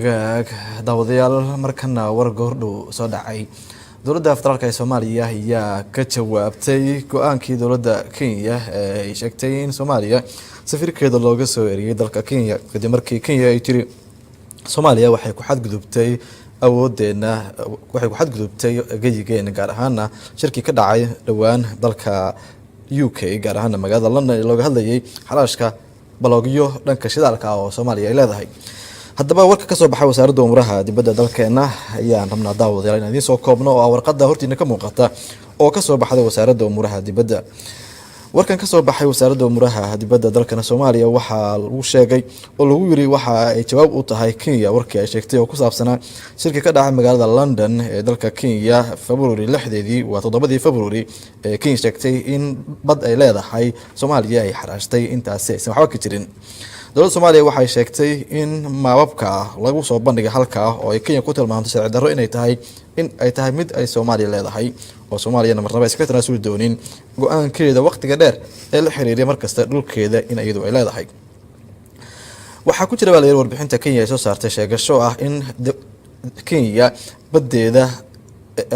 Hagaag daawadayaal, markana war goordhow soo dhacay. Dowladda federaalk ee Soomaaliya ayaa ka jawaabtay go-aankii dowladda Kenya ee ay sheegtay in Soomaaliya safiirkeeda looga soo eriyay dalka Kenya, kadib markii Kenya ay tiri Soomaaliya waxay ku xadgudubtay awoodeena, waxay ku xadgudubtay geyigeena, gaar ahaana shirkii ka dhacay dhowaan dalka UK, gaar ahaana magaalada London, ee looga hadlayay xalaashka baloogyo dhanka shidaalka ah oo Soomaaliya ay leedahay. Haddaba warka kasoo baxay wasaaradda umuuraha dibadda dalkeena ayaan rabnaa, daawadayaal, inaan idiin soo koobno, oo ah warqadda hortiina ka muuqata oo kasoo baxday wasaaradda umuuraha dibadda. Warkan kasoo baxay wasaaradda umuuraha dibadda dalkana Soomaaliya waxaa lagu sheegay oo lagu yiri waxa ay jawaab u tahay Kenya warkii ay sheegtay oo ku saabsanaa shirki ka dhacay magaalada London ee dalka Kenya February 6deedii, waa 7dii February, ee Kenya sheegtay in bad ay leedahay Soomaaliya ay xaraashtay. Intaasi aysan waxba ka jirin. Dowladda Soomaaliya waxay sheegtay in maababka lagu soo bandhigay halkaa oo ay Kenya ku tilmaamtay sharci darro inay tahay, in ay tahay mid ay Soomaaliya leedahay, oo Soomaaliyana marnaba iska tanaasuli doonin go-aankeeda waqtiga dheer ee la xiriiriya markasta dhulkeeda in iyadu ay leedahay. Waxaa ku jira, baa la yiri, warbixinta Kenya ay soo saartay sheegasho ah in Kenya baddeeda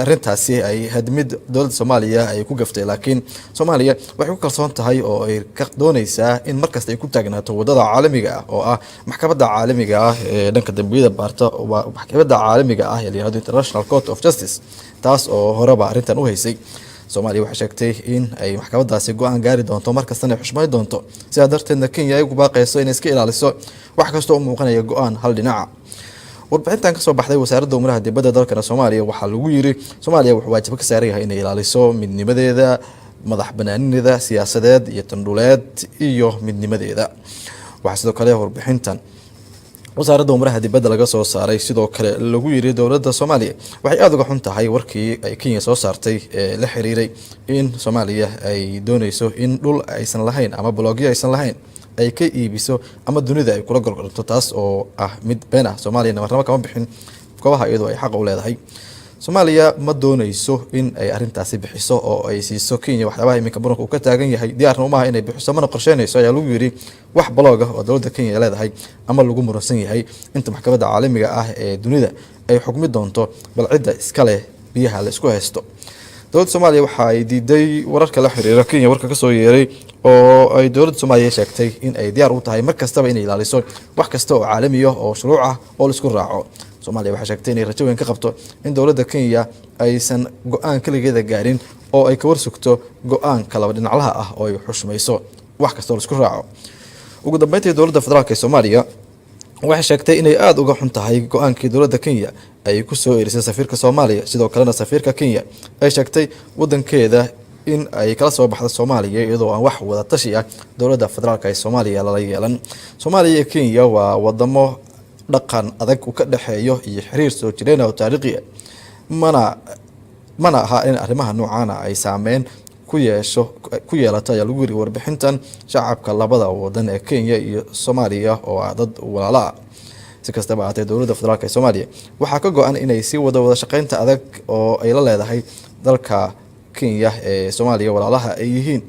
arrintaasi ay hadmid dowladda Soomaaliya ay ku gaftay, laakiin Soomaaliya waxay ku kalsoon tahay oo ay ka dooneysaa in markasta ay ku taagnaato wadada caalamiga ah, oo ah maxkamadda caalamiga ah ee dhanka dambiyada baarta, waa maxkamadda caalamiga ah ee la yihahdo International Court of Justice, taas oo horeba arrintan u haysay. Soomaaliya waxay sheegtay in ay maxkamadaasi go-aan gaari doonto, markastana ay xushmayn doonto, sidaa darteedna Kenya ay ugu baaqayso inay iska ilaaliso wax kastoo u muuqanaya go-aan hal dhinaca. Warbixintan kasoo baxday wasaaradda umuuraha dibadda dalkana Soomaaliya waxaa lagu yiri Soomaaliya wuxuu waajib ka saaran yahay inay ilaaliso midnimadeeda, madax banaanideeda siyaasadeed iyo tandhuleed iyo midnimadeeda. Waxaa sidoo kale warbixintan wasaaradda umuuraha dibadda laga soo saaray sidoo kale lagu yiri dowladda Soomaaliya waxay aada uga xun tahay warkii ay Kenya soo saartay ee la xiriiray in Soomaaliya ay dooneyso in dhul aysan lahayn ama baloogyo aysan lahayn ay ka iibiso ama dunida ay kula gorgorto, taas oo ah mid been ah. Soomaaliyana marnaba kama bixin goobaha iyadoo ay xaqa u leedahay. Soomaaliya ma dooneyso in ay arrintaasi bixiso oo ay siiso Kenya waxyaabaha iminka muranka uu ka taagan yahay. Diyaarna umaha inay bixiso, mana qorsheynayso, ayaa lagu yiri, wax baloog ah oo dowladda Kenya ay leedahay ama lagu muransan yahay inta maxkamadda caalamiga ah ee dunida ay xukmi doonto bal cidda iska leh biyaha la isku haysto. Dowladda Soomaaliya waxa ay diiday wararka la xiriira Kenya warka kasoo yeeray, oo ay dowladda Soomaaliya sheegtay in ay diyaar u tahay mar kastaba inay ilaaliso wax kasta oo caalami ah oo shuruuc ah oo la isku raaco. Soomaaliya waxay sheegtay inay rajo weyn ka qabto in dowladda Kenya aysan go-aan keligeeda gaarin oo ay ka warsugto go-aanka laba dhinaclaha ah oo ay xushmayso wax kasta oo la isku raaco. Ugu dambeyntii, dowladda federaalk ee Soomaaliya waxay sheegtay inay aada uga xun tahay go-aankii dowladda Kenya ay ku soo erisay safiirka Soomaaliya, sidoo kalena safiirka Kenya ay sheegtay wadankeeda in ay kala soo baxdo Soomaaliya iyadoo aan wax wada tashi ah dowladda federaalk ee Soomaaliya lala yeelan. Soomaaliya iyo Kenya waa wadamo dhaqan adag uu ka dhexeeyo iyo xiriir soo jireen oo taariikhi ah, mana aha in arrimaha noocaana ay saameyn ku yeesho ku yeelato, ayaa lagu yiri warbixintan, shacabka labada wadan ee Kenya iyo Soomaaliya oo ah dad walaalo ah. Si kastaba ahaatee, dowladda federaalk ee Soomaaliya waxaa ka go-an inay sii wado wada shaqeynta adag oo ay la leedahay dalka Kenya ee Soomaaliya walaalaha ay yihiin,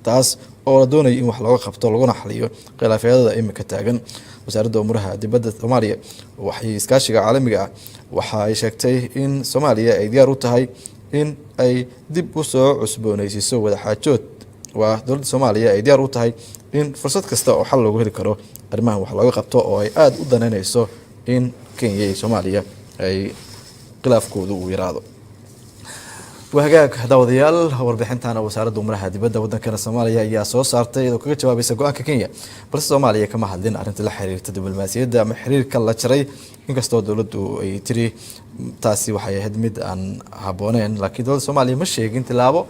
taas oo la doonayo in wax looga qabto laguna xaliyo khilaafyadada imika taagan. Wasaaradda umuuraha dibadda Soomaaliya waxay iskaashiga caalamiga ah waxa ay sheegtay in Soomaaliya ay diyaar u tahay in ay dib u soo cusbooneysiiso wadaxaajood, waa dowladda Soomaaliya ay diyaar u tahay in fursad kasta oo xal loogu heli karo arrimahan wax looga qabto, oo ay aada u daneyneyso in Kenya iyo Soomaaliya ay khilaafkoodu uu yaraado. Waa hagaag daawadayaal, warbixintana wasaaradda umuuraha dibadda wadankana Soomaaliya ayaa soo saartay iyadoo kaga jawaabaysa go-aanka Kenya, balse Soomaaliya kama hadlin arrinta la xiriirta diblomaasiyadda ama xiriirka la jaray, inkastoo dowladdu ay tiri taasi waxay ahayd mid aan habbooneyn, laakiin dowladda Soomaaliya ma sheegin tilaabo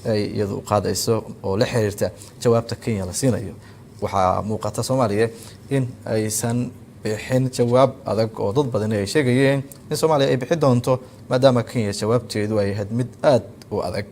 ay iyadu qaadayso oo la xiriirta jawaabta Kenya la siinayo. Waxaa muuqata Soomaaliya in aysan bixin jawaab adag oo dad badani ay sheegayeen in Soomaaliya ay bixi doonto, maadaama Kenya jawaabteedu ay ahayd mid aada u adag.